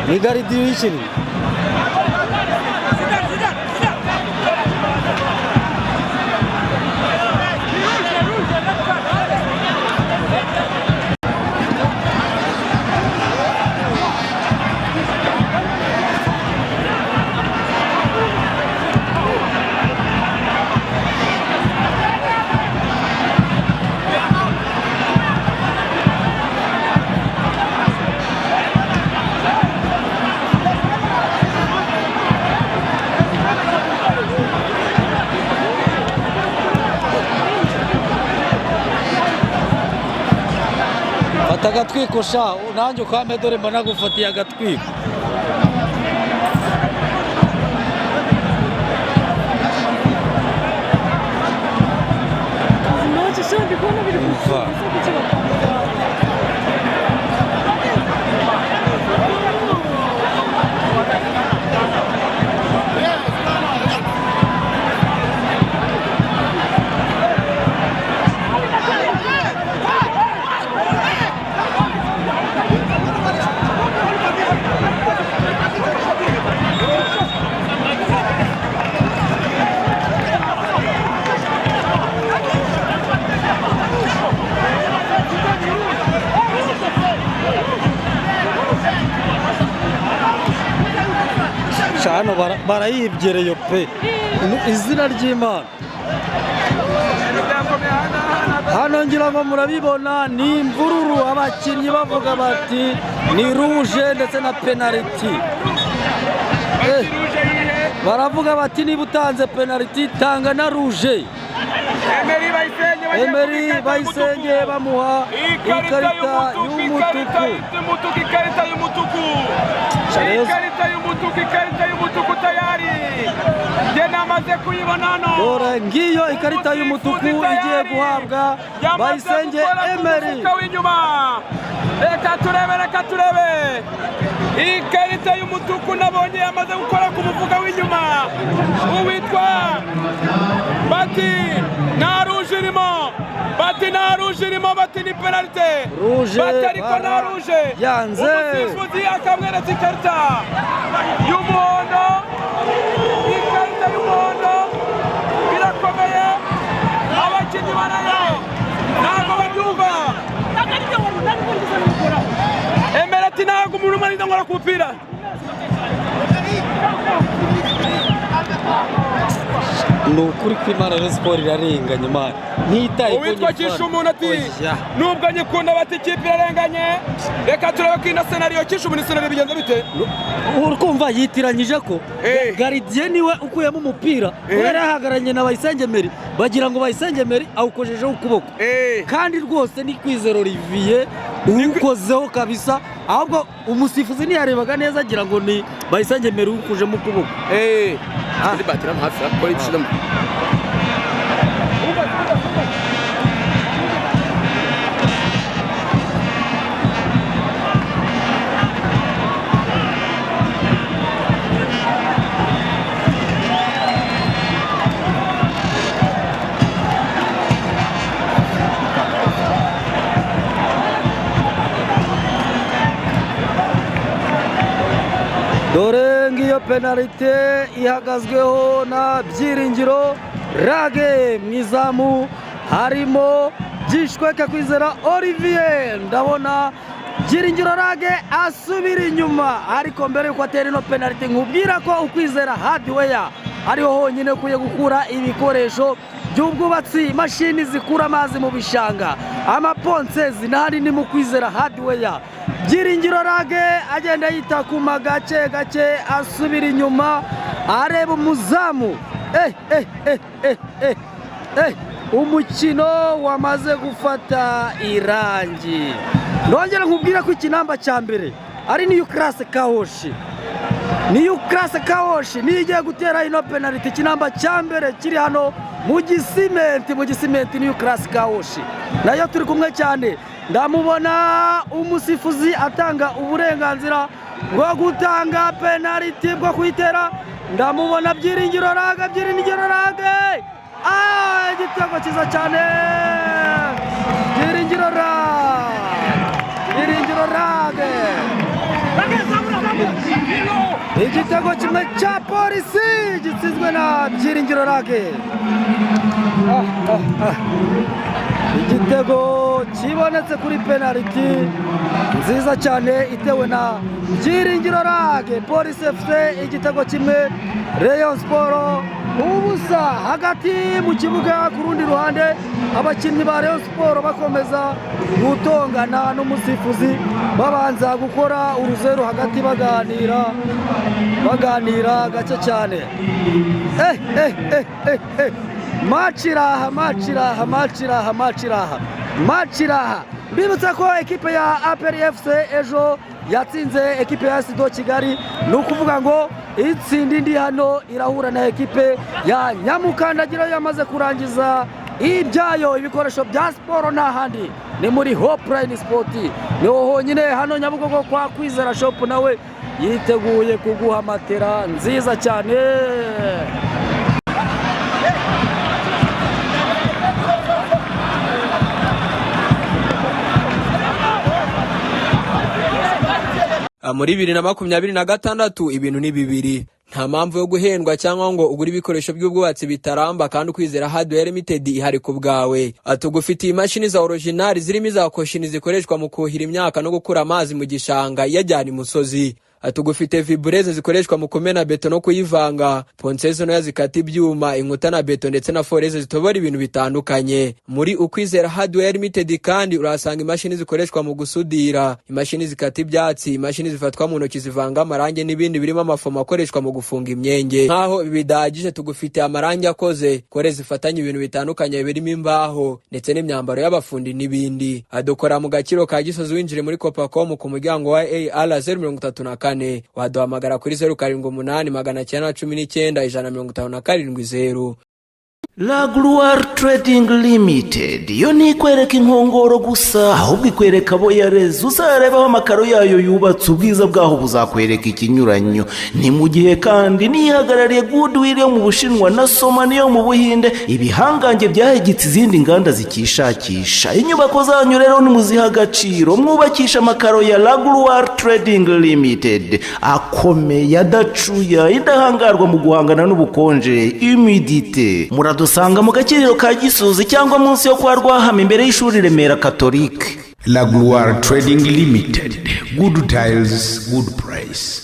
Ni gardien uyikinnye. Fata agatwiko sha, nanjye ukampe, dore mba nagufatiye agatwiko. Umva. Sha, hano barayibyereyo pe. Mu izina ry'Imana. Hano ngira ngo murabibona, ni imvururu, abakinnyi bavuga bati ni rouge ndetse na penaliti. Baravuga bati niba utanze penaliti, tanga na rouge. Emery Bayisenge bagiye Emery kumuha ikarita Bayisenge y'umutuku. Bamuha Ikarita ikarita y'umutuku, ikarita y'umutuku. y'umutuku, ikarita y'umutuku. Charles. Ikarita y'umutuku, ikarita y'umutuku tayari. Njye namaze kuyibona hano. Dore ngiyo ikarita y'umutuku Umusifuzi igiye tayari. guhabwa Yamaze Bayisenge gukora ku Emery. mufuka w'inyuma. Reka turebe, reka turebe. Ikarita y'umutuku nabonye yamaze gukora ku mufuka w'inyuma. Uwitwa bati nta rouge irimo, bati nta rouge irimo, bati ni penalite. Rouge. Bati ariko nta rouge. Yanze. Umusifuzi akamweretse ikarita y'umuhondo, ikarita y'umuhondo. Birakomeye, abakinnyi barayo ntabwo babyumva. Emera ati ntabwo umuntu umwe arinda nkora ku mupira. Ni ukuri kw'Imana, Rayon Sport irarenganye, Imana ntitaye ku Uwitwa nyifana. Kishumuntu ati Oya. nubwo nyikunda, bati ikipe irarenganye. Reka turebe ko ino scénario, Kishumuntu, scénario bigenza bite? Uri kumva yitiranyije ko gardien niwe ukuyemo umupira, kubera yahagararanye na Bayisenge Emery, bagira ngo Bayisenge Emery awukojejeho ukuboko. Kandi rwose ni Kwizera Olivier uwukozeho kabisa, ahubwo umusifuzi ntiyarebaga neza, agira ngo ni Bayisenge Emery uwukujemo ukuboko. Kuri batiri hafi akora ibishiramo. Dore ngiyo penalite ihagazweho na Byiringiro Rage. Mu izamu harimo Gishweke Kwizera Olivier. Ndabona Byiringiro Rage asubira inyuma, ariko mbere yuko atera ino penalite, nkubwira ko Ukwizera Hardware ariho honyine ukwiye gukura ibikoresho by'ubwubatsi, imashini zikura amazi mu bishanga, amaponsezi n'ahandi ni mu Kwizera Hardware. Byiringiro Rage agenda yitakuma gake gake, asubira inyuma, areba umuzamu. Eh, eh, eh, eh, eh, eh. Umukino wamaze gufata irangi. Ndongera nkubwira ko ikinamba cya mbere ari New Class Car Wash. New Class Car Wash niyo igiye gutera ino penaliti. Ikinamba cya mbere kiri hano mu Gisimenti, mu Gisimenti, New Class Car Wash nayo turi kumwe cyane. Ndamubona umusifuzi atanga uburenganzira bwo gutanga penaliti, bwo kuyitera. Ndamubona Byiringiro Rage, Byiringiro Rage! Ah, igitego cyiza cyane! Byiringiro Rage, Byiringiro Rage! Igitego kimwe cya Polisi gitsinzwe na Byiringiro Lague. Ah, ah, ah. Igitego kibonetse kuri penaliti nziza cyane itewe na Byiringiro Lague. Polisi FC igitego kimwe, Rayon Sport ubusa. Hagati mu kibuga ku rundi ruhande, abakinnyi ba Rayon Sport bakomeza gutongana n'umusifuzi, babanza gukora uruzeru hagati, baganira baganira gake cyane. Match iraha, match iraha, match iraha, match iraha, match iraha. Mbibutsa ko ekipe ya APR FC ejo yatsinze ekipe ya AS de Kigali. Ni ukuvuga ngo itsinda indi hano irahura na ekipe ya Nyamukandagira yamaze kurangiza ibyayo. Ibikoresho bya siporo nta handi, ni muri Hopeline Sport, niho honyine hano Nyabugogo kwa Kwizera Shop. Nawe yiteguye kuguha matera nziza cyane. Muri 2026 ibintu ni bibiri. Nta mpamvu yo guhendwa cyangwa ngo ugure ibikoresho by'ubwubatsi bitaramba, kandi Ukwizera Hardware Limited ihari ku bwawe. Tugufitiye imashini za original zirimo iza koshini zikoreshwa mu kuhira imyaka no gukura amazi mu gishanga iyajyana imusozi. Tugufite vibreuse zikoreshwa mu kumena beto no kuyivanga, ponceuse ntoya zikata ibyuma, inkuta na beto, ndetse na foreuse zitobora ibintu bitandukanye. Muri Ukwizera Hardware Limited kandi urahasanga imashini zikoreshwa mu gusudira, imashini zikata ibyatsi, imashini zifatwa mu ntoki zivanga amarangi n'ibindi birimo amafomo akoreshwa mu gufunga imyenge. Nk'aho ibi bidahagije, tugufitiye amarangi akoze colle zifatanya ibintu bitandukanye birimo imbaho ndetse n'imyambaro y'abafundi n'ibindi. Adukora mu Gaciro ka Gisozi, winjire muri Copacom ku muryango wa AR 034. Waduhamagara kuri 0789191570. La Gloire Trading Limited yo ntikwereka inkongoro gusa, ahubwo ikwereka abo yareze. Uzarebaho amakaro yayo yubatse, ubwiza bwaho buzakwereka ikinyuranyo. Ni mu gihe kandi nihagarariye Goodwill yo mu Bushinwa na Somani yo mu Buhinde, ibihangange byahegetse izindi nganda zikishakisha. Inyubako zanyu rero nimuziha agaciro, mwubakisha amakaro ya La Gloire Trading Limited, akomeye, adacuya, indahangarwa mu guhangana n'ubukonje, humidité. Muradusanga mu Gakiriro ka Gisozi cyangwa munsi yo kwa Rwahama, imbere y'ishuri Remera Catholique. La Gloire Trading Limited. Good tiles, good price.